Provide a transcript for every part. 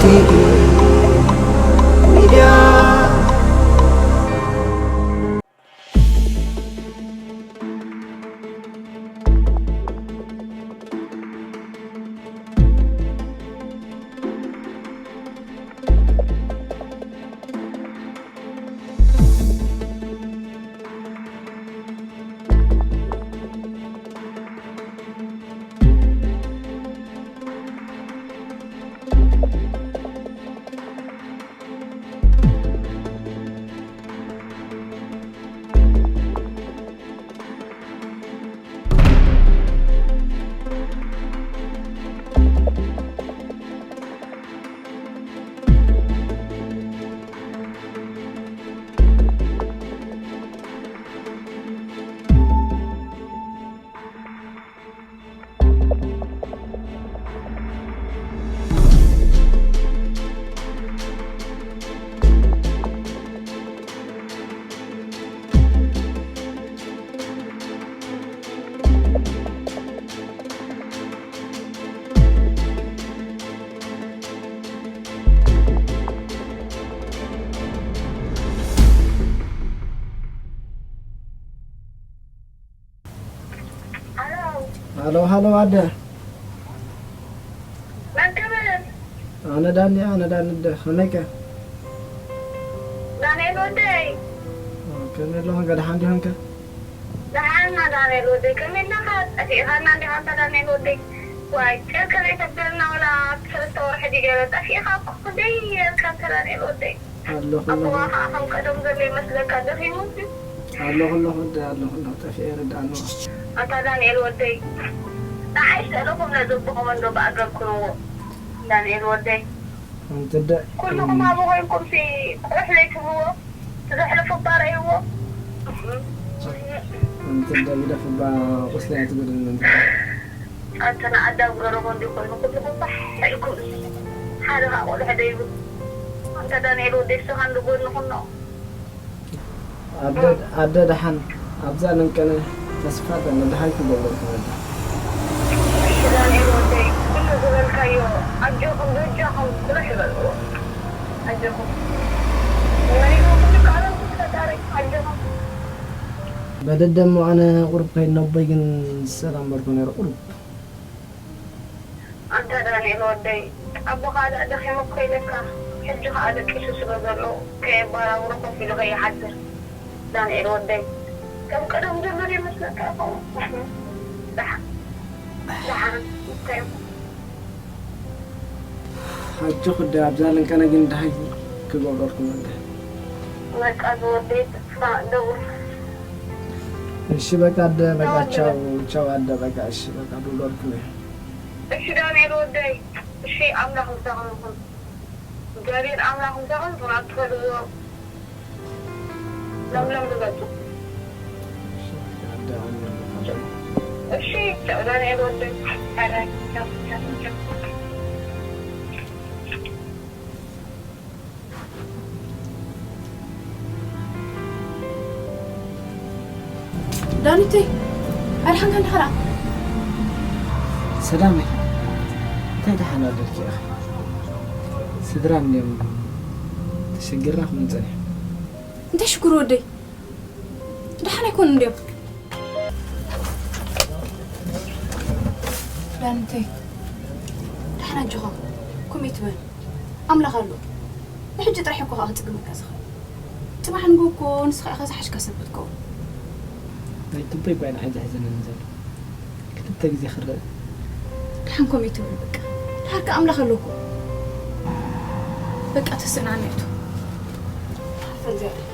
ቲቪ ሚድያ። ሃሎ። ሃሎ፣ ሃሎ፣ ኣደ። መን ክብል? ኣነ ዳኒ፣ ኣነ ዳኒ፣ ኣደ። ከመይከ? ዳንኤል ወደይ። ኦ፣ ከመይ ኣለኹም? ከ ደሓን ዲኹም ከ? ደሓን ኢና ዳንኤል ወደይ። ከመይ ኣለኻ? ጠፊእኻና እንዲኻ ኣንታ ዳንኤል ወደይ። ዋይ፣ ጨርቂ ዘይተብለና ወላ ሰለስተ ወርሒ ድዩ ገለ ጠፊእኻ እኮ። ክንደይ ኔርካ ኣንታ ዳንኤል ወደይ? ኣለኹ፣ ኣለኹ። ኣቦኻ ኸዓ ከም ቀደም ዘሎ ይመስለካ፣ ደኺሙ። ኣለኹ፣ ኣለኹ፣ ወደይ፣ ኣለኹ፣ ኣለኹ። ጠፊኤ ይርድኣኒ። ኣታ ዳንኤል ወደይ፣ ንዓይ ስእለኹም ነዚ ኣቦኹም እንዶ ብኣገር ኩንዎ። ዳንኤል ወደይ። ኣንተ ደ-፣ ኩልኹም ኣብኡ ኮይንኩምሲ ቁሩሕ ዘይትብልዎ፣ ዘሕለፎ እባ ረእይዎ። ኣንተ ደ-፣ ግደፍ እባ ቁስለይ ኣይትጎድእኒ እንተ። ኣንተ ንኣዳም ገረቦ እንዲኹም ኩልኹም ፋሕ ኢልኩም። ሓደ ኸዓ ቆልዑ ደይቡ። ኣንተ ዳንኤል ወደይ፣ ንስኻ እንዶ ጎድኒ ኩኖ። ኣደ፣ ኣደ ደሓን ኣብዛ ለንቀነ ተስፋ ኣለና፣ ደሓን ክገብረልኩም ወደ። እሺ ዳንኤል ወደይ፣ ኩሉ ዝበልካዮ ኣጆኹም፣ በጃኹም ቁልሕ በልዎ። ኣጆኹም። መሪርኩም ትቃለሱ ፈጣሪ፣ ኣጆኹም። በደደ እሞ ኣነ ቁሩብ ከይድ ነቦይ ግን ዝሰላም በልኩ ነይረ ቁሩብ። ኣንታ ዳንኤል ወደይ፣ ኣቦኻ ደኣ ደኺሙ እኮ ኢለካ፣ ሕጂ ኸኣ ደቂሱ ስለ ዘሎ፣ ከየባራብሮ ኮፍ ኢሉ ከይሓድር። ዳንኤል ወደይ፣ ከም ቀደም ዘሎ ዶ ይመስለካ ይኸውን? ደሓን፣ ደሓን፣ እንታይ እሞ? ኣጆኺ ኣደ፣ ኣብዛ ለንቀነ ግን ደሃይ ክገብረልኩም እንደ። በቃ ዝወደይ፣ ተስፋ ደውል። እሺ በቃ ኣደ፣ በቃ ቻው፣ ቻው ኣደ፣ በቃ እሺ፣ በቃ ደውለልኩም እየ። እሺ ዳንኤል ወደይ፣ እሺ ኣምላኽ ምሳኹም ይኹን። እግዚኣብሔር ኣምላኽ ምሳኹም ይኹን። ኣብ ትኸድዎ ለምለም ግበጹ። እሺ፣ ኣደ፣ ኣነ እሺ፣ ቻው ዳንኤል ወደይ። ባይ ባይ። ቻው፣ ቻው፣ ቻው። ዳኒተይ፣ ኣድሓንካ እንድሕራ? ሰላመይ፣ እንታይ ደሓን ኣለልኪ ኢኺ? ስድራ እንድዮም ተሸጊርና ክብሉ ጸኒሖም። እንታይ ሽግር ወደይ? ደሓን ኣይኮኑን እንድዮም። ዳኒተይ፣ ደሓን ኣጆኻ፣ ከምኡ ኣይትበል። ኣምላኽ ኣሎ። ንሕጂ ጥራሕ እኮ ከኣ ክጽግመካ ዝኽእል። ጽባሕ ንግሆ እኮ ንስኻ ኢኻ ዝሓሽካ ሰብ ክትከውን። ናይ ጥንቶይ እኳ እዩ ንዓይ ዘሕዝነኒ ዘሎ። ክልተ ግዜ ክረአ። ደሓን ከምኡ ኣይትበል በቃ። ድሓር ከኣ ኣምላኽ ኣሎ እኮ። በቃ ተስእናኒ እቱ። ሓፈር እግዚኣብሔር።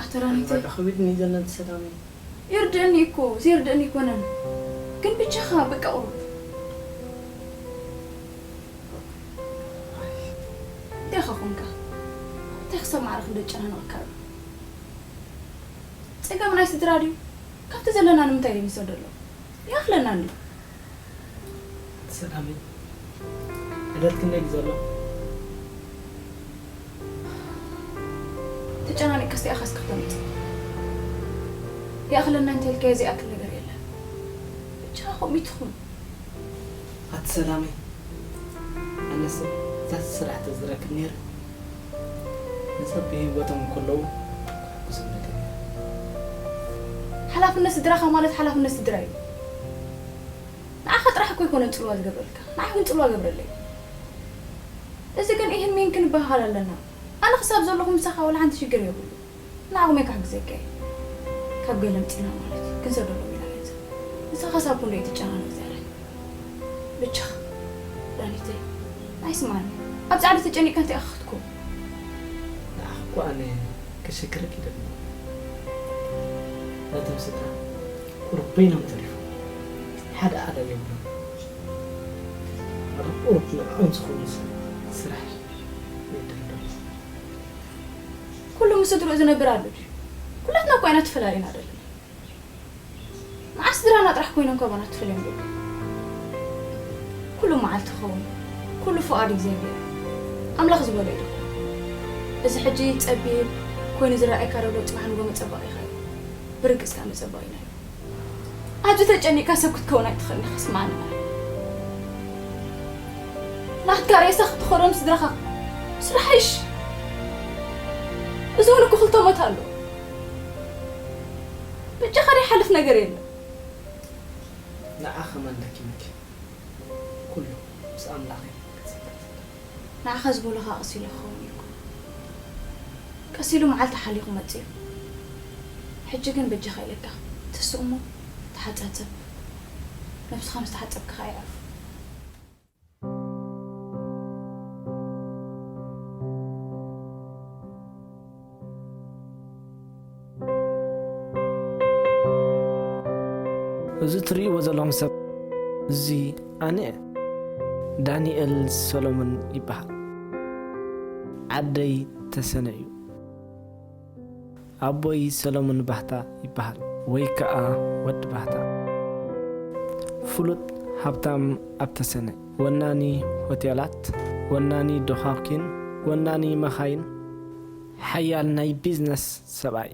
ኣቶ ዳኒተይ። በቃ ከቢድኒ ዘሎ ሰላም እዩ። ይርድእኒ እኮ፣ ዘይርድእኒ ኣይኮነን። ግን ብጃኻ በቃ ቁሩብ። እንታይ ኻ ኾንካ? እንታይ ክሳብ ማዕረ ክንደጨናንቐካ ኣሎ? ጸገም ናይ ስድራ ድዩ? ካብቲ ዘለና ንምንታይ ደይንሰዶ ኣሎ? ይኣኽለና እንድዩ። ሰላመይ፣ ዕለት ክንደይ እዩ ዘሎ? ተጨናኒቕካ እስቲ ኣኻስ ከተምጽእ። ይኣኽለና እንተልካዮ ዘይኣክል ነገር የለን። ብቻ ከምኡ ትኹን። ኣቲ ሰላመይ፣ ኣነስ እዛ ስራሕ ተዝረክብ ነይረ፣ ነዛ ብህይወቶም እንከለዉ ክሕግዞም ነይረ። ሓላፍነት ስድራኻ ማለት ሓላፍነት ስድራ እዩ። ንዓኻ ጥራሕ እኮ ኣይኮነን ጽልዋ ዝገብረልካ፣ ንዓይ እውን ጽልዋ ገብረለይ። እዚ ግን ይህን ሚን ክንበሃሃል ኣለና። ኣነ ክሳብ ዘለኹ ምሳኻ ዋላ ሓንቲ ሽግር የብሉ። ንዓኹም እየ ክሕግዘካ እየ። ካብ ገለ ምጺና ማለት እዩ። ክንሰደሎም ኢና ገንዘብ። ንስኻ ክሳብ ክንደይ ትጨናነቕ ዝያዳ? ብቻ ዳኒተይ፣ ኣይስማዕኒ። ኣብ ጻዕሪ ተጨኒቕካ እንታይ ኢኻ ክትከውን? ንዓኺ እኮ ኣነ ከሸግረኪ ይደሊ። ነቶም ስድራ ቁሩብ በይኖም ተሪፎም። ሓደ ኣዳል የብሎም። ቁሩብ ንዕኦም ዝኾኑ ስራሕ የድሊ። ኩሉ ምስ ስድርኡ ዝነብር ኣሎ ድዩ? ኩላትና እኮ ኢና ተፈላለና ዘለና። መዓስ ስድራና ጥራሕ ኮይኖም ካባና ትፈልዮም ዘለዉ? ኩሉ መዓልቲ ክኸውን፣ ኩሉ ፍቓድ እግዚኣብሔር። ኣምላኽ ዝበሎ እዩ ዝኸውን። እዚ ሕጂ ጸቢብ ኮይኑ ዝረኣየካ ዘሎ ጽባሕ ንግሆ መጸበቒኻ እዩ። ብርግጽካ መጸበቒና እዩ። ኣብዚ ተጨኒቕካ ሰብ ክትከውን ኣይትኽእልን ኢኻ፣ ስማዕኒ። ናትካ ሬሳ ክትኸዶ ምስ ስድራኻ ስራሕ ይሽ-፣ እዚ እውን እኮ ክልተ ሞት ኣሎ። በጃኻ ዘይሓልፍ ነገር የለን። ንዓ ከማን ደኪመኪ። ኩሉ ምስ ኣምላኽ እዩ ክጽበ። ንዓኻ ዝበሉኻ ቀስ ኢሉ ክኸውን እዩ እኮ። ቀስ ኢሉ መዓልቲ ሓልዩ ክመጽእ እዩ። ሕጂ ግን በጃኻ ኢለካ፣ ትስእ እሞ ተሓጻጸብ። ነብስኻ ምስ ተሓጸብካ ኸኣ የዕርፉ። እዚ ትርእይዎ ዘለኹም ሰብ፣ እዚ ኣነ እየ። ዳንኤል ሰሎሞን ይበሃል። ዓደይ ተሰነ እዩ። ኣቦይ ሰሎሞን ባህታ ይበሃል፣ ወይ ከኣ ወዲ ባህታ። ፍሉጥ ሃብታም ኣብ ተሰነ። ወናኒ ሆቴላት፣ ወናኒ ዶኻኪን፣ ወናኒ መኻይን፣ ሓያል ናይ ቢዝነስ ሰብኣይ።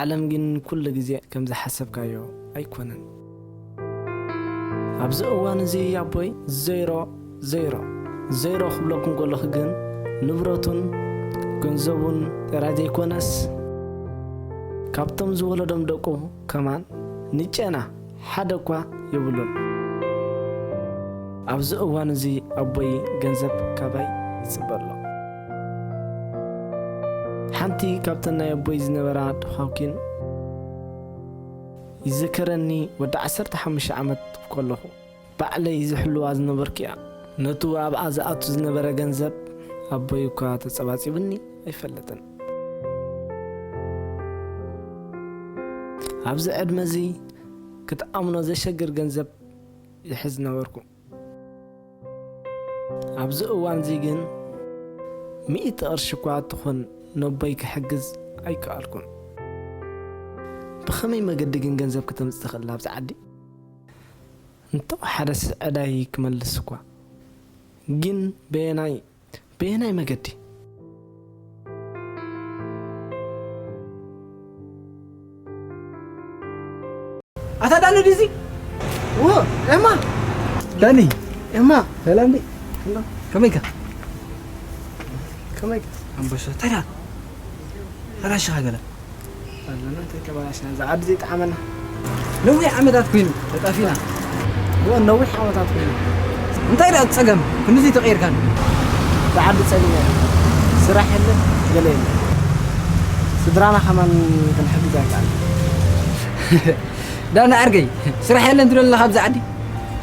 ዓለም ግን ኩሉ ግዜ ከም ዝሓሰብካዮ ኣይኮነን። ኣብዚ እዋን እዚ ኣቦይ ዜሮ፣ ዜሮ፣ ዜሮ ክብለኩም ከለኹ ግን ንብረቱን ገንዘቡን ጥራይ ዘይኮነስ ካብቶም ዝወለዶም ደቁ ከማን ንጨና ሓደ እኳ የብሉን። ኣብዚ እዋን እዚ ኣቦይ ገንዘብ ካባይ ይጽበ ኣሎ። ሓንቲ ካብተን ናይ ኣቦይ ዝነበራ ደኻውኪን ይዝከረኒ፣ ወዲ ዓሰርተ ሓሙሽተ ዓመት ከለኹ ባዕለይ ዝሕልዋ ዝነበርኩ እያ። ነቱ ኣብኣ ዝኣቱ ዝነበረ ገንዘብ ኣቦይ እኳ ተጸባጺቡኒ ኣይፈልጥን። ኣብዚ ዕድመ እዚ ክትኣምኖ ዘሸግር ገንዘብ ይሕዝ ነበርኩ። ኣብዚ እዋን እዚ ግን ሚእቲ ቅርሺ እኳ ትኹን ነቦይ ክሕግዝ ኣይከኣልኩን። ብኸመይ መገዲ ግን ገንዘብ ከተምጽእ ትኽእል ኣብዚ ዓዲ? እንተወሓደስ ዕዳይ ክመልስ እኳ። ግን በየናይ፣ በየናይ መገዲ? ኣታ ዳኒ ድዚ? ዎ፣ ኤማ። ዳኒ። ኤማ። ሰላም ዲ? ከመይ ኢካ? ከመይ ኢካ? ኣንበሳ፣ እንታይ ደኣ? ተባላሽኻ ገለ? ኣለና፣ እንታይ ተባላሽና? እዚ ዓዲ ዘይጠዓመና። ነዊሕ ዓመታት ኮይኑ ተጣፊና። ዎ፣ ነዊሕ ዓመታት ኮይኑ። እንታይ ደኣ ጸገም? ክንድዚ ተቐይርካን? እዚ ዓዲ ጸገም የለን። ስራሕ የለን፣ ገለ የለን። ስድራና ከማን ክንሕግዝ ኣይከኣልን። ዳና ዓርገይ፣ ስራሕ የለን ትብለና ኣብዚ ዓዲ?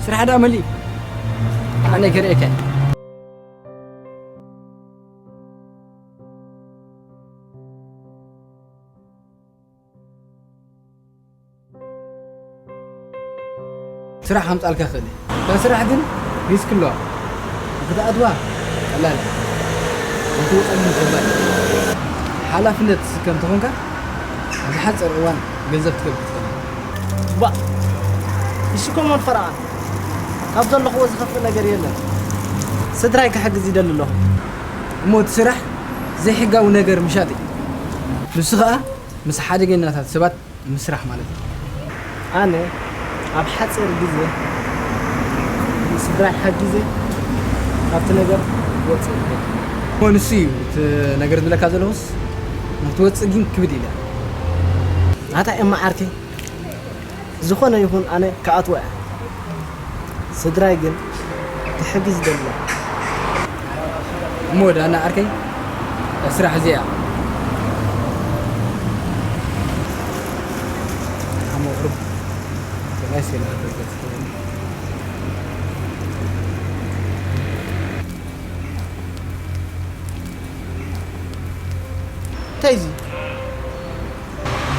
ስራሕ ደኣ መሊኡ። ኣነ ከርእየካ እየ። ስራሕ ከምጻልካ ክእል እየ። እታ ስራሕ ግን ሪስክ ኣለዋ። ንክትኣትዋ ቀላል እያ። ንክትወጸሉ ግን ከባድ እያ። ሓላፍነት ትስከም ተኾንካ፣ ኣብ ዝሓጸር እዋን ገንዘብ ክትከብ ክትከል። ባ፣ እሺ፣ ኮሞን ፈረቓ። ካብ ዘለኽዎ ዝኸፍእ ነገር የለን። ስድራይ ክሕግዝ ይደሊ ኣለኹ። እሞ እቲ ስራሕ ዘይሕጋዊ ነገር ምሻጥ እዩ። ንሱ ኸኣ ምስ ሓደገኛታት ሰባት ምስራሕ ማለት እዩ። ኣነ ኣብ ሓጺር ግዜ ስድራይ ሓጊዘ ካብቲ ነገር ክወጽእ ይኽእል። እሞ ንሱ እዩ እቲ ነገር ዝብለካ ዘለኹስ፣ ንክትወጽእ ግን ክብድ ኢለ። ኣታ ኤማ ዓርከይ፣ ዝኾነ ይኹን ኣነ ክኣትዎ እየ። ስድራይ ግን ክሕግዝ ይደሊ። እሞ ዳና ዓርከይ፣ ስራሕ እዚኣ ሓሞ ቁሩብ ብናይ ሴና እንታይ እዚ?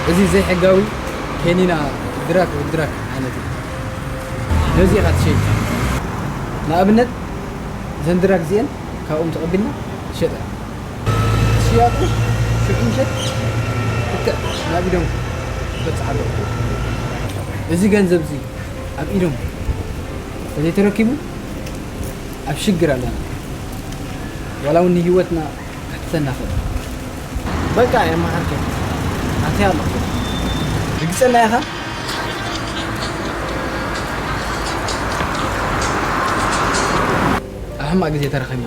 እዚ ዘይሕጋዊ ኬኒና ድራግ ድራግ ዓይነት እዩ። ነዚ ኢኻ ትሸይጥ። ንኣብነት እዘን ድራግ እዚአን ካብኦም ተቐቢልና ትሸጠ። ሽያጡ ሽዑ ምሸት ልክዕ ናብ ኢዶም ክበጽሕ ኣለዎ። እዚ ገንዘብ እዚ ኣብ ኢዶም ተዘይተረኪቡ ኣብ ሽግር ኣለና። ዋላ እውን ንህይወትና ከሕትተና ክእል። በቃ የመሃርከ ኣትያ ኣለኹ። ርግጸና ኢኻ? ኣብ ሕማቕ ግዜ ተረኺብና።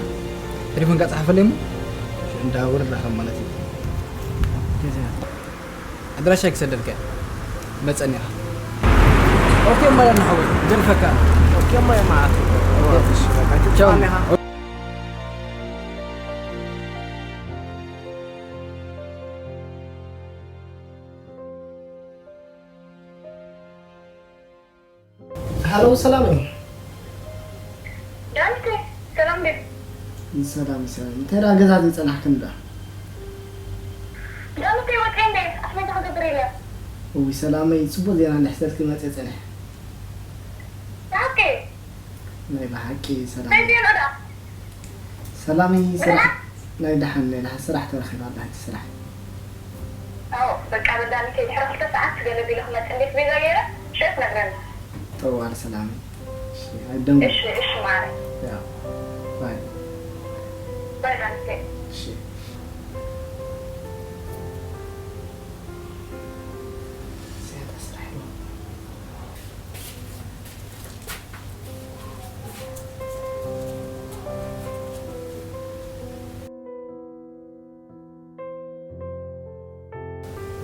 ቴሌፎንካ ጸሓፈለይ እሞ ሽዑ እንዳወረድና ከም ማለት እዩ። ግዜ ኣድራሻይ ክሰደልካ እየ። መጸኒ ኢኻ። ኦኬ እሞ ያና ሓወይ፣ ገድፈካ። ኦኬ እሞ ያማ ዓርከይ። ኦኬ። እሺ፣ በቃ፣ ቻው። ትፋን ኢኻ። ሃሎ፣ ሰላም እዩ። ዳዊት፣ ሰላም ድዩ? ሰላም፣ ሰላም። እንታይ ደኣ ገዛ ዘይጸናሕክን ደኣ? ዳዊት፣ ወጺኤ እንደ ኣስቤዛ ክገብር ኢለ። እውይ፣ ሰላመይ፣ ጽቡቕ ዜና እንድሕሰልኪ መጽየ ጸኒሐ። ብሓቂ? ናይ ብሓቂ ሰላም። እንታይ ዜና ደኣ? ሰላመይ፣ ስራሕ? ስራሕ ናይ ደሓን፣ ናይ ደሓን ስራሕ ተረኺባ ኣላ፣ ሕጂ ስራሕ። ኣዎ፣ በቃ በዳኒ ከይድሕሪ ክልተ ሰዓት ገለ ቢለ ክመጽእ እንዴት ቤዛ ገይረ፣ ሽዑ ትነግረኒ። ጠዋል ሰላም። እሺ፣ ኣይደንጉ። እሺ፣ እሺ፣ ማረ። ያ። ባይ። ባይ፣ ባይ። እሺ።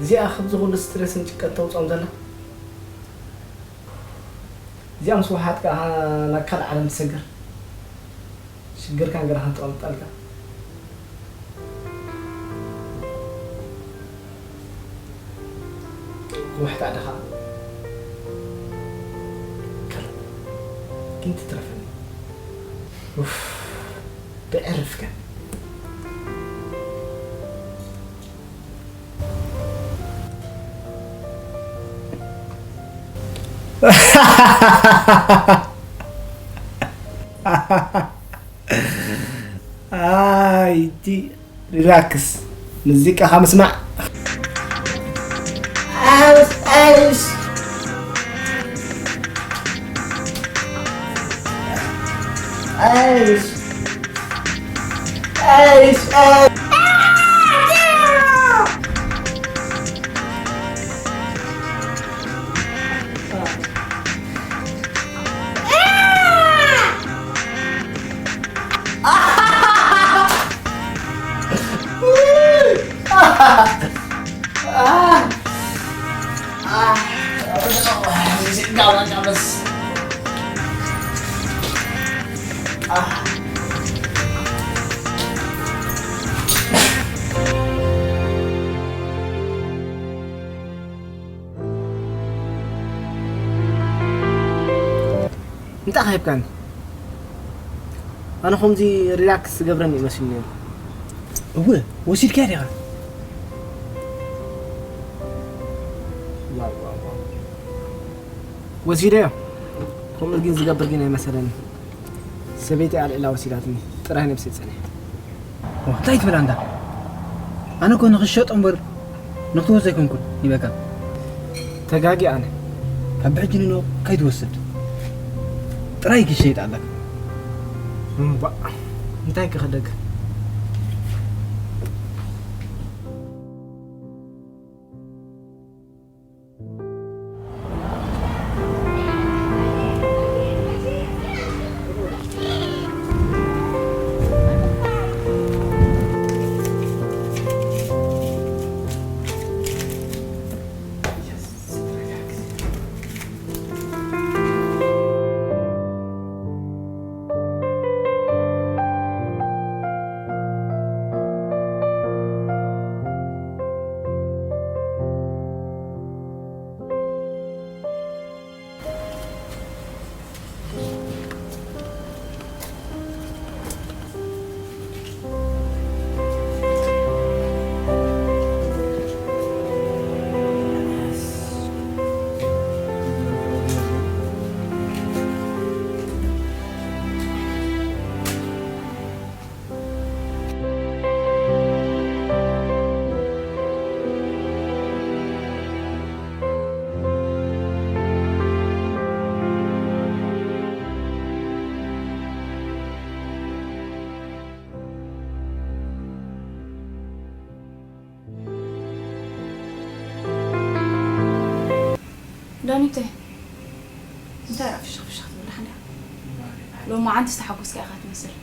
እዚኣ ካብዚ ኩሉ ስትረስን ጭንቀት ተውፅኦም ዘላ። እዚኣ ምስ ወሓጥካ ናብ ካልእ ዓለም ትሰግር። ሽግርካን ገለ ከንጠቐምጠልካ። ዝወሕጣ ድኻ። ካልእ ግን ትትረፈኒ። ኡፍ፣ ብዕርፍከ። ኣይቲ ሪላክስ፣ ሙዚቃኻ ምስማዕ። ኣይሽ፣ ኣይሽ። ኣይሽ። ኣይሽ፣ ኣይሽ። እንታይ ሂብካኒ? ኣነ ከምዚ ሪላክስ ዝገብረኒ ይመስል ነይሩ። እወ፣ ወሲድካዮ ዲኻ? ዋው፣ ዋው፣ ዋው። ወሲደዮ። ከምኡ ግን ዝገብር ግን ኣይመሰለኒ። ሰበይቲ ኣልዒላ ወሲዳትኒ። ጥራይ ነብሰይ ጸኒሐ። ዋ፣ እንታይ ትብል ኣንታ? ኣነ እኮ ንኽሸጦ እምበር ንኽትወስዶ ኣይኮንኩን ሂበካ። ተጋጊ ኣነ። ካብ ብሕጂ ንኖ ከይትወስድ። ጥራይ ክሸይጥ ኣለካ። እምባእ፣ እንታይ ክኽደግ? ዳኒተይ፣ እንታይ ደኣ ፍሽኽ ፍሽኽ ትብል ደሓን ዲኻ? ሎማዓንቲ ዝተሓጎስካ ኢኻ ትመስል።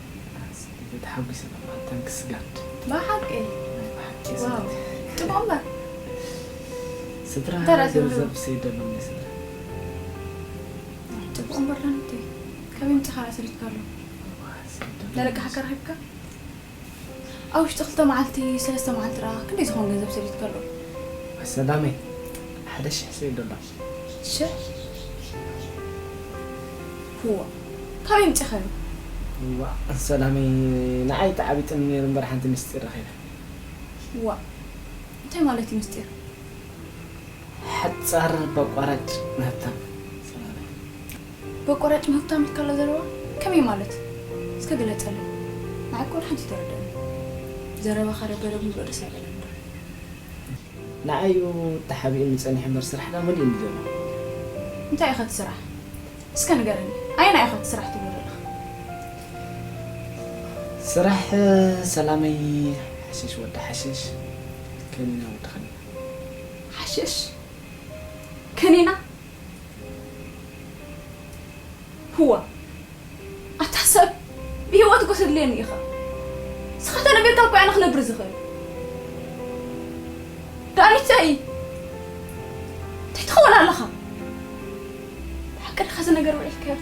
ተሓጒሰ እባ፣ ታንክስ ጋድ። ብሓቂ? ናይ ብሓቂ ዋው፣ ሰነድ። ጽቡቕ እምበር። ስድራ እንታይ ደኣ ገንዘብ ትብሉ? ሰይደሎም ናይ ስድራ። ጽቡቕ እምበር ዳኒተይ፣ ካበይ ኣምጺኻ ደኣ ሰዲድካ ኣሎ? ዋ፣ ሰይደሎም። ለለቅሓካ ረኺብካ? ኣብ ውሽጢ ክልተ መዓልቲ፣ ሰለስተ መዓልቲ ደኣ ክንደይ ዝኾን ገንዘብ ሰዲድካ ኣሎ? ሰላመይ፣ ሓደ ሽሕ ሰይደሎም። ሽሕ? እዋ፣ ካበይ ኣምጺኻዮ? እዋ፣ ሰላመይ፣ ንዓይ ተዓቢጥኒ ነይሩ እምበር ሓንቲ ምስጢር ረኺበ። እዋ፣ እንታይ ማለት እዩ ምስጢር? ሓጻር በቋራጭ ንሃብታም ሰላመይ። በቋራጭ ንሃብታም ኢልካ ኣሎ ዘረባ ከመይ ማለት? እስከ ግለጸለይ። ንዓይ እኮ ወላ ሓንቲ ኣይተረድኣንን። ዘረባኻ ደብደብ ምብሎ ደስ ኣይበለንን። ንዓይ እዩ ተሓቢኡኒ ጸኒሑ እምበር ስራሕ ደኣ መሊኡኒ ዘሎ። እንታይ ኢኻ እቲ ስራሕ? እስከ ንገረኒ። ኣየናይ ኢኻ እቲ ስራሕ ትብሎ ዘለኻ? ስራሕ ሰላመይ ሓሽሽ ወዲ ሓሽሽ ከኒና ወዲ ከኒና። ሓሽሽ? ከኒና? ህዋ፣ ኣታ ሰብ ብህይወት እኮ ተድልየኒ ኢኻ። ንስኻ ተነቢርካ እኮ ኣነ ክነብር ዝኽእል። ዳኒተይ፣ እንታይ ትኸውን ኣለኻ? ብሓቂ ዲኻ እዚ ነገር ውዒልካዮ?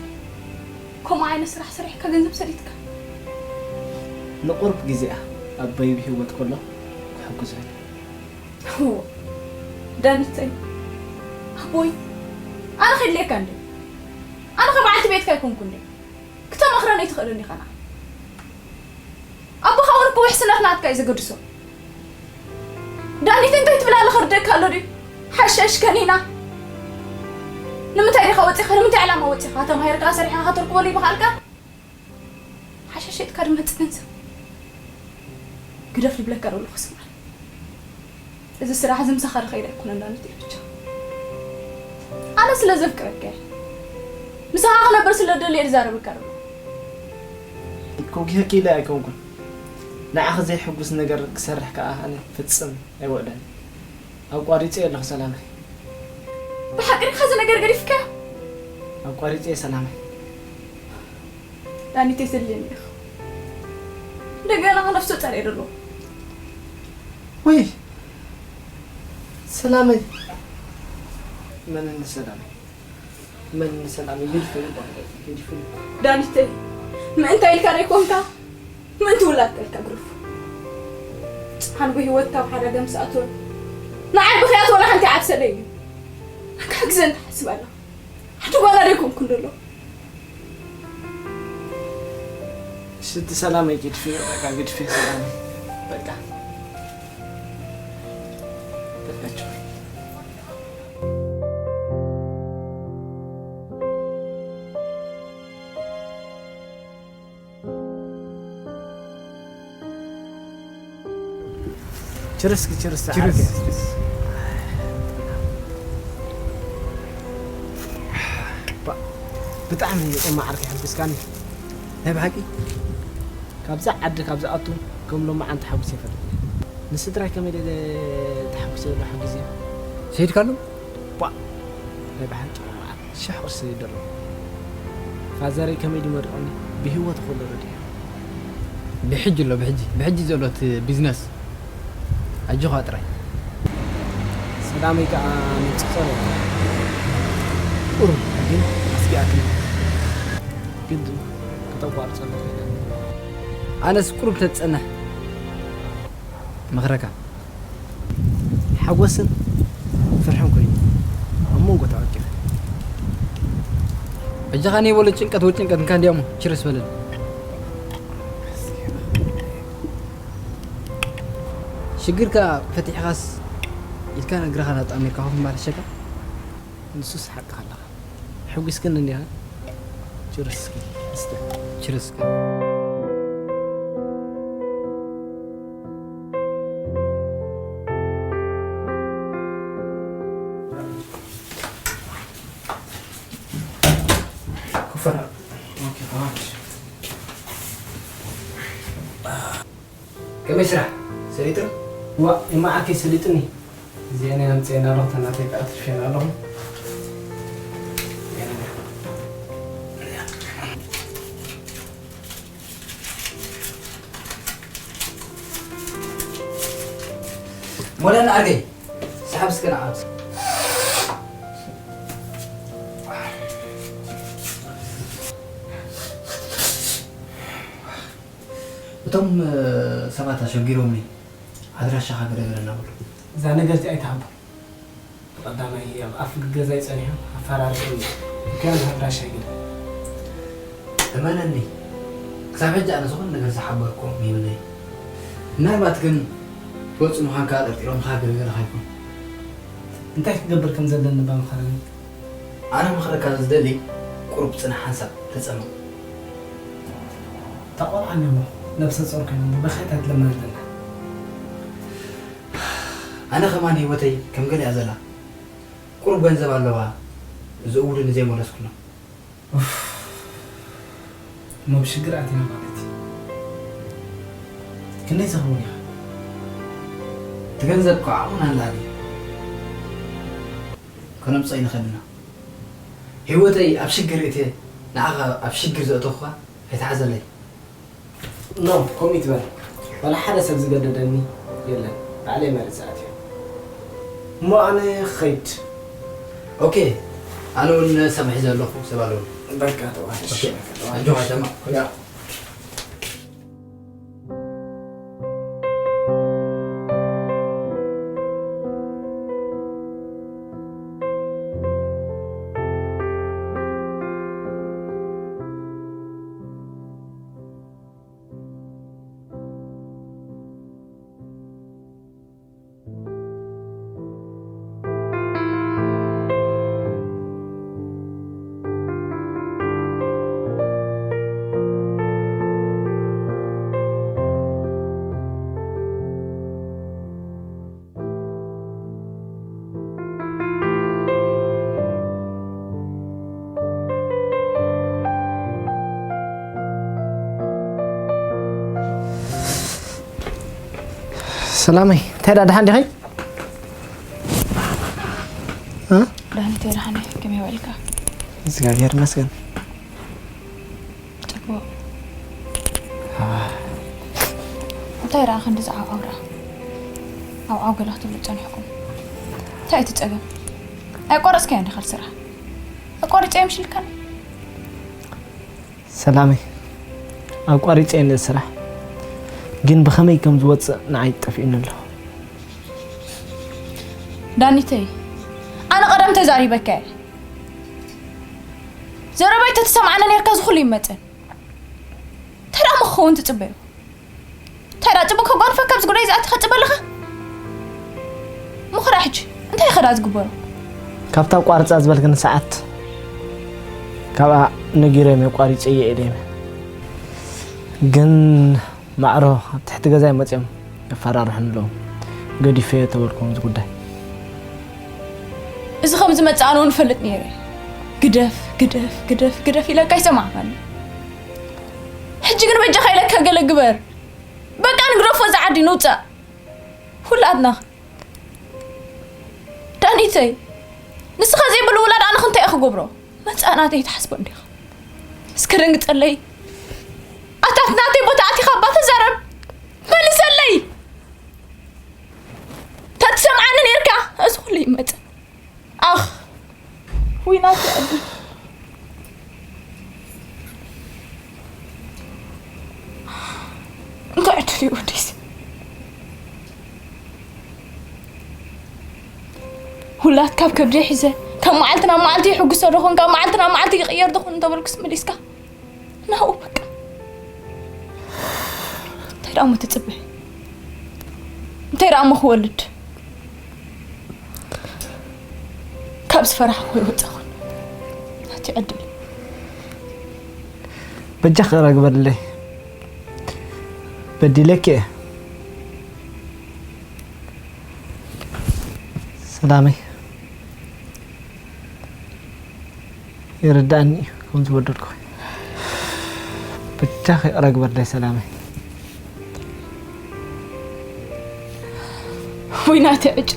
ከምኡ ዓይነት ስራሕ ሰሪሕካ ገንዘብ ሰዲድካ? ንቁሩብ ግዜኣ ኣቦይ ብህይወት ከሎ ክሕግዞ ኢለ። እዎ፣ ዳኒተይ፣ ኣቦይ፣ ኣነ ከድልየካ እንደ? ኣነ ከ በዓልቲ ቤትካ ኣይኮንኩ እንደ? ክተማኽረኒ ኣይትኽእልን ኢኻ ንዓ። ኣቦኻ እውን እኮ ውሕስነት ናትካ እዩ ዘገድሶ። ዳኒተይ፣ እንታይ ትብል ኣለኻ? ክርደካ ኣሎ ድዩ? ሓሸሽ ከኒና። ንምንታይ ዲኻ ወፂኻ? ንምንታይ ዕላማ ወፂኻ? ተማሂርካ ሰሪሕኻ ከተርክበሉ ይምኽኣልካ? ሓሸሽ ሸይጥካ ድማ ህጽ ገንዘብ ግደፍ ልብለካ ዘለኹ ስምዓኒ። እዚ ስራሕ እዚ ምሳኻ ዝኸይድ ኣይኮነን ዳኒት፣ ብቻ ኣነ ስለ ዘፍቅረካ እየ። ምሳኻ ክነብር ስለ ደልየ ዝዛረበካ ዘለኹ። ከጉህየኪ ኢለ ኣይኮንኩን። ንዓኺ ዘየሕጉስ ነገር ክሰርሕ ከኣ ኣነ ፍጽም ኣይወዕለን። ኣቋሪጸ ኣለኹ ሰላመይ። ብሓቂ ዲኻ እዚ ነገር ገዲፍካዮ? ኣቋሪጸ ሰላመይ። ዳኒት የስልየኒ ኢኻ። እንደገና ነፍሰ ጸር እየ ደሎ። ወይ ሰላመይ። መን ሰላመይ? መን ሰላመይ? ግድፍኒ፣ ግድፍኒ። ዳኒተይ፣ ምእንታ ኢልካ ደይኮንካ፣ ምእንቲ ውላድካ ኢልካ ግደፎ። ጭሓን ብህይወትካ ኣብ ሓደጋ ምስ ኣተወ፣ ንዓይ ብኽያት ወላ ሓንቲ ይዓብሰለይ እዩ። ክሕግዘኒ ትሓስብ ኣለኻ? ሓንቲ ጓል ኣይኮንኩን ዘሎ። ሽቲ ሰላመይ ግድፊ፣ በቃ ግድፊ ሰላመይ። በቃ። በቃ ቻው። ችርስ፣ ችርስ፣ ችርስ። ዓርከይ። ባ-፣ ብጣዕሚ እየ እማ ዓርከይ ሕጉስካኒ። ናይ ብሓቂ ካብዛ ዓዲ ካብ ዝኣቱ ከም ሎማዓንቲ ሓጉስ ይፈልጥ። ንስድራይ ከመይ ኢለ ተሓጉሰ ዘለኹ ግዜ። ሰይድካሎም? ባ-፣ ናይ ብሓቂ ሎማዓንቲ ሽሕ ቅርሺ ይደሎ። ፋዘረይ ከመይ ድዩ መሪቖኒ? ብህይወት ከሎ ረዲኡ። ብሕጂ ኣሎ፣ ብሕጂ፣ ብሕጂ ዘሎ እቲ ቢዝነስ። ኣጆኻ ጥራይ። ሰላመይ ከኣ ምጽእ ጸረ። ቁሩብ ግን ኣስጊኣትኒ። ግድን ከተቋርጸ ኣለካ ኢለ። ኣነስ ቁሩብ ተትጸንሕ ምኽረካ። ሓጎስን ፍርሕን ኮይኑ ኣብ መንጎ ተዓቂበ። ሕጂ ኸኣ ነይበሎ ጭንቀት ወጭንቀት እንካ እንዲያሞ ችርስ በለኒ። ሽግርካ ፈቲሕኻስ ኢልካ እግርኻ እናጠኣመርካ ኮፍ ምባል ይሕሸካ? ንሱስ ሓቅኻ ኣለኻ። ሕጒስ ግን እንዲኻ። ችርስ እስከ። ችርስ። ኩፈራ። ኦኬ፣ ተማሽ። ከመይ ስራሕ? ሰሊጡ? ዋ፣ እማ ዓርከይ ሰሊጡኒ። እዚአን እየን ኣምፅኤን ኣለኹ፣ ተናተይ ከዓ ትርፌን ኣለኹ። ወላ ንኣርገይ። ሰሓብ እስከ ንዓት። እቶም ሰባት ኣሸጊሮምኒ። ኣድራሻኻ ግደፈለና በሉ። እዛ ነገር እዚኣ ኣይትሃቦ። ብቐዳማይ ኣብ ኣፍ ገዛይ ጸኒሖም ኣፈራሪሶም እዮም። እንከ ኣድራሻይ ግደ። እመነኒ፣ ክሳብ ሕጂ ኣነ ዝኾነ ነገር ዝሓበርኩም የብለይ። ምናልባት ግን ትወጽእ ምዃንካ ጠርጢሮምኻ ገለ ገለ ከይኮን። እንታይ ክገብር ከም ዘለኒ እባ ምኸረኒ። ኣነ ምኽረካ ዝደሊ ቁሩብ ጽናሕ ሓንሳብ ተጸመም። እታ ቆልዓ እሞ ነብሰ ጾር ኮይና ብበኽዒ ትልምን ኣላ። ኣነ ከማን ህይወተይ ከም ገለ እያ ዘላ። ቁሩብ ገንዘብ ኣለዋ። እዚ እውድን ዘይመለስኩሎም። ኡፍ። እሞ ብሽግር ኣቲና ማለት እዩ። ክንደይ ዝኸውን ኢኻ? እቲ ገንዘብ እኮ ዓቕምና ኣላኒ። ከነምጽኦ ንኽእል ኢና። ህይወተይ ኣብ ሽግር እትየ ንዓኻ ኣብ ሽግር ዘእተኹኻ ኣይትሓዘለይ። ኖ፣ ከምኡ ይትበል። ዋላ ሓደ ሰብ ዝገደደኒ የለን። ባዕለይ መሪጸ ኣትየ። እሞ ኣነ ክኸይድ። ኦኬ፣ ኣነ እውን ሰብ ሒዘ ኣለኹ፣ ሰብ ኣለዉ። በቃ ተዋህሽ። ኦኬ፣ ኣጆኻ ተማ። ያ። ሰላመይ፣ እንታይ ደኣ ደሓን ዲኺ? እ? ደሓን፣ እንታይ ደሓን እየ። ከመይ ውዒልካ? እግዚኣብሔር ይመስገን። ጽቡቕ። ኣዋ። እንታይ ደኣ ክንዲ ዝዓብዓብ ደኣ? ዓብዓብ ገለ ክትብሉ ጸኒሕኩም። እንታይ እቲ ጸገም? ኣየቋረጽካዮን ዲኻ ስራሕ? ኣቋሪጸ እዮም ሽልካን? ሰላመይ፣ ኣቋሪጸ እየ ነዚ ስራሕ። ግን ብኸመይ ከም ዝወጽእ ንዓይ ጠፊኡኒ ኣሎ። ዳኒተይ፣ ኣነ ቀደም ተዛሪበካ እየ። ዘረባይ ተትሰምዓኒ ነርካ፣ እዚ ኩሉ ይመጸን። እንታይ ደኣ ክኸውን ትጽበዮ? እንታይ ደኣ ጽቡቕ ከጓንፈካ ኣብዚ ጉዳይ ዝኣትኻ ጽበ ኣለኻ? ምኽራ ሕጂ እንታይ ኸዳ ዝግበሮ? ካብታ ቋርጻ ዝበልክኒ ሰዓት ካብኣ ነጊሮም እየ፣ ቋሪጸ እየ ኢለዮም እየ። ግን ማዕሮ ኣብ ትሕቲ ገዛይ መጺኦም የፈራርሑኒ ኣለዉ። ገዲፈዮ ተበልኩም እዚ ጉዳይ። እዚ ከም ዝመጽእ ኣነ እውን እፈልጥ ነይረ። ግደፍ፣ ግደፍ፣ ግደፍ፣ ግደፍ ኢለካ ኣይሰማዕካን። ሕጂ ግን በጃኻ ኢለካ ገለ ግበር። በቃ ንግደፎ፣ እዚ ዓዲ ንውጻእ። ኩላትና። ዳኒተይ፣ ንስኻ ዘይብሉ ውላድ ኣነ ክንታይ እየ ክገብሮ? መጻእ ናተይ ትሓስቦ እንዲኻ። እስከ ደንግጸለይ። ኣታት ናተይ ቦታ ኣቲኻ እባ ተዛረብ። መልሰለይ። ተትሰምዓኒ ነርካ፣ እዚ ኩሉ ይመጽእ። ኣኽ፣ ዊናት ይዕድል። እንታይ ዕድል እዩ ወደይስ? ውላድ ካብ ከብደይ ሒዘ፣ ካብ መዓልቲ ናብ መዓልቲ ይሕጉሶ ዶ ኾን፣ ካብ መዓልቲ ናብ መዓልቲ ይቕየር ዶ ኾን እንተበልኩስ መሊስካ፣ ናብኡ በቃ። እንታይ ደኣ እሞ ትጽበ? እንታይ ደኣ እሞ ክወልድ? ካብ ዝፈራሕኩ ይወጻኹን። ናቲ ዕድል። በጃኺ ይቕረ ግበርለይ። በዲለኪ እየ። ሰላመይ። ይርዳእኒ እዩ ከም ዝበደልኩኺ። በጃኺ ይቕረ ግበርለይ ሰላመይ። ውይ ናተይ ዕጫ።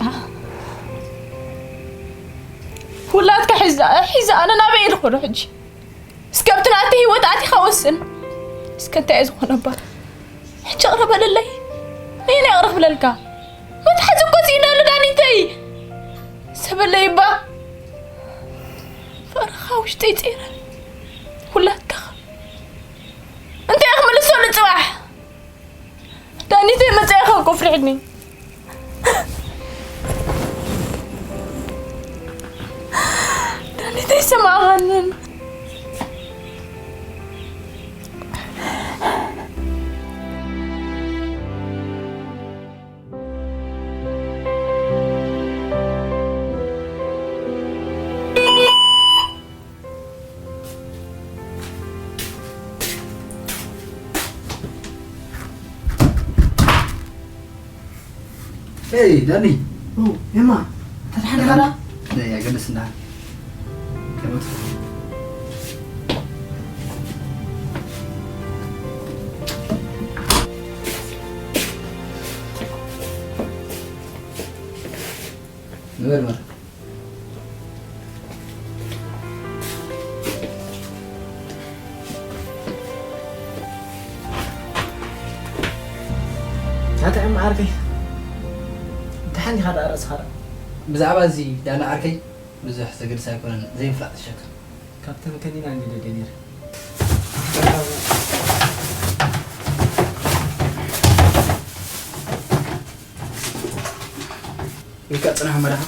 ውላድካ ሒዛ፣ ሒዛ ኣነ ናበይ እየ ዝኸዶ ሕጂ? እስከ ኣብቲ ናተይ ህይወት ኣቲኻ ወስን። እስከ እንታይ እየ ዝኾነ እባ? ሕጂ ይቕረ በለለይ። ነየናይ ይቕረ ክብለልካ? መትሓዚ እኮ ስኢነ ሰበለይ እባ ፍቕርኻ ውሽጠይ ጸይረ። ውላድካ እንታይ ክምልሶ ንጽባሕ? ዳኒተይ መጻኢኻ ኮፍልሕኒ። ዳኒተይ ሰማዕኻንን። Hey, Dani. Oh, Emma. Tadi ada kata? Ya, ya, ganda sendal. Kemot. Nuwer mar. ኣታ ዓርከይ፣ ደሓን ዲኻ ደኣ ርእስኻ ደኣ? ብዛዕባ እዚ ዳኒ ዓርከይ ብዙሕ ዘገድስ ኣይኮነን፣ ዘይምፍላጥ ይሸከም። ካብተን ከኒና እንዲ ደልየ ነይረ። ኢልካ ጽናሕ መራሓ።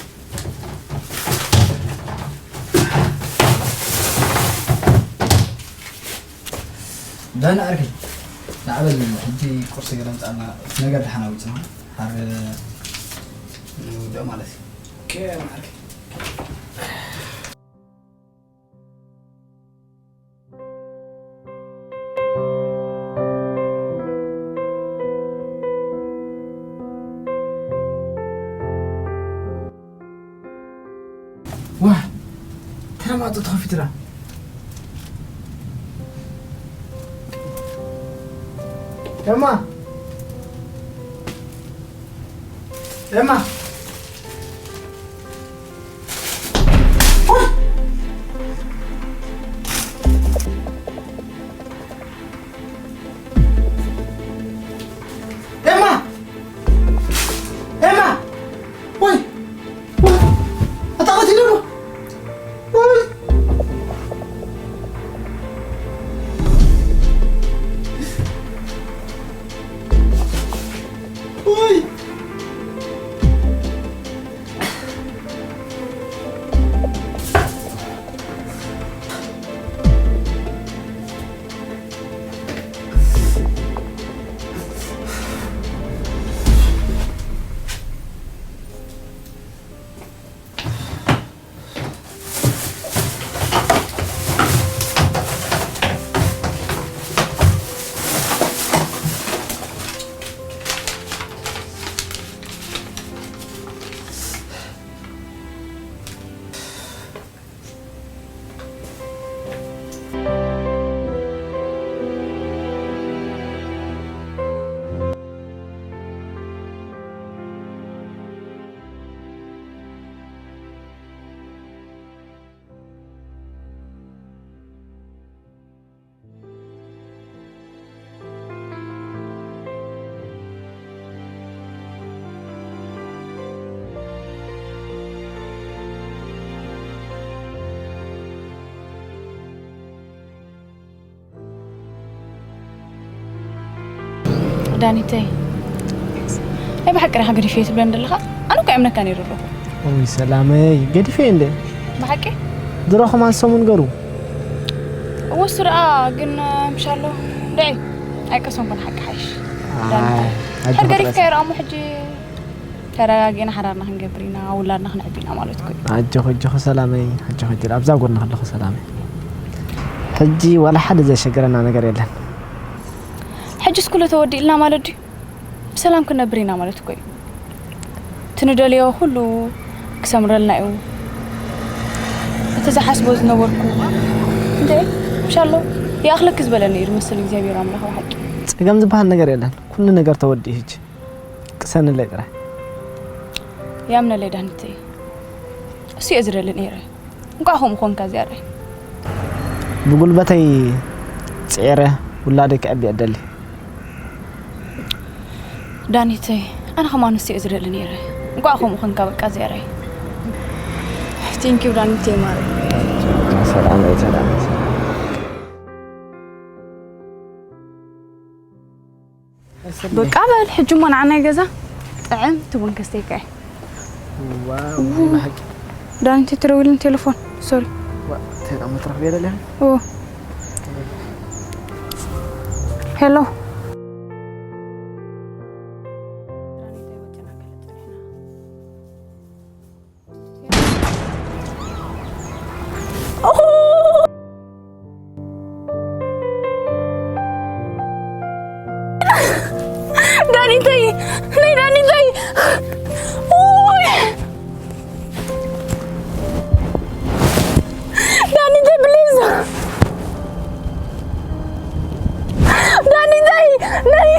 ዳኒ ዓርከይ፣ ንዓበል ሕጂ ቁርሲ ገለ ምጻና፣ እቲ ነገር ደሓን ኣውጽና። ሃር ንውድኦ ማለት እዩ። ኦኬ፣ ዓርከይ። ዋ፣ ተራ ማዕጾ ተኸፊቱ ደኣ። ኤማ! ኤማ! ኤማ! ኤማ! ወይ! ወይ! ኣታ ቀቲለሞ! ወይ! ወይ! ዳኒተይ፣ ናይ ብሓቂ ዲኻ ገዲፈዮ ትብለኒ ዘለኻ? ኣነ እኮ ኣይኣምነካን እየ ደለኹ። ኦይ ሰላመይ፣ ገዲፈዮ እንደ ብሓቂ? ድሮ ከማን ሰሙን ገሩ። እወ እሱ ደኣ ግን ምሻሎ እንድዒ ኣይቀሰንኩን ሓቂ ሓይሽ። ዳኒተይ፣ ኣጆኺ ሕድ ገዲፍካዮ ደኣ እሞ ሕጂ ተረጋጊእና ሓዳርና ክንገብር ኢና፣ ውላድና ክነዕቢ ኢና ማለት እኮ እዩ። ኣጆኺ ኣጆኺ ሰላመይ፣ ኣጆኺ ኣጆኺ ኣብዛ ጎድኒ ከለኹ ሰላመይ። ሕጂ ዋላ ሓደ ዘሸገረና ነገር የለን። ሕጂስ ኩሉ ተወዲእልና ማለት ድዩ? ብሰላም ክንነብር ኢና ማለት እኮ እዩ። እቲ ንደልዮ ኩሉ ክሰምረልና እዩ። እቲ ዝሓስቦ ዝነበርኩ እንደ ምሻሎ ይኣኽለኪ ዝበለኒ እዩ ዝመስል እግዚኣብሔር ኣምላኽ ብሓቂ። ጸገም ዝበሃል ነገር የለን። ኩሉ ነገር ተወዲኡ ሕጂ። ቅሰንለይ ጥራይ። ያምነለይ ዳኒተይ። እሱ እየ ዝደሊ ነይረ። እንኳዕ ከምኡ ኮንካ እዚኣ ርኣይ። ብጉልበተይ ጽዒረ ውላደይ ከዕቢ እደሊ። ዳኒተይ፣ ኣነ ከማን ንሱ እየ ዝደሊ ነይረ። እንኳዕ ከምኡ ኮንካ በቃ ዜራይ። Thank you ዳኒተይ ማር። ሰላም ሰላም። በቃ በል ሕጂ እሞ ንዓናይ ገዛ ጥዕም ትቡን ከስተይካ እየ። ዋው ናይ ብሓቂ ዳኒተይ ትደውልን ቴሌፎን። ሶሪ። ዋ ተና መትረፍ ገለ ለህ ኦ ሄሎ። ዳኒተይ ናይ ዳኒተይ ኡይ! ዳኒተይ ፕሊዝ ዳኒተይ ናይ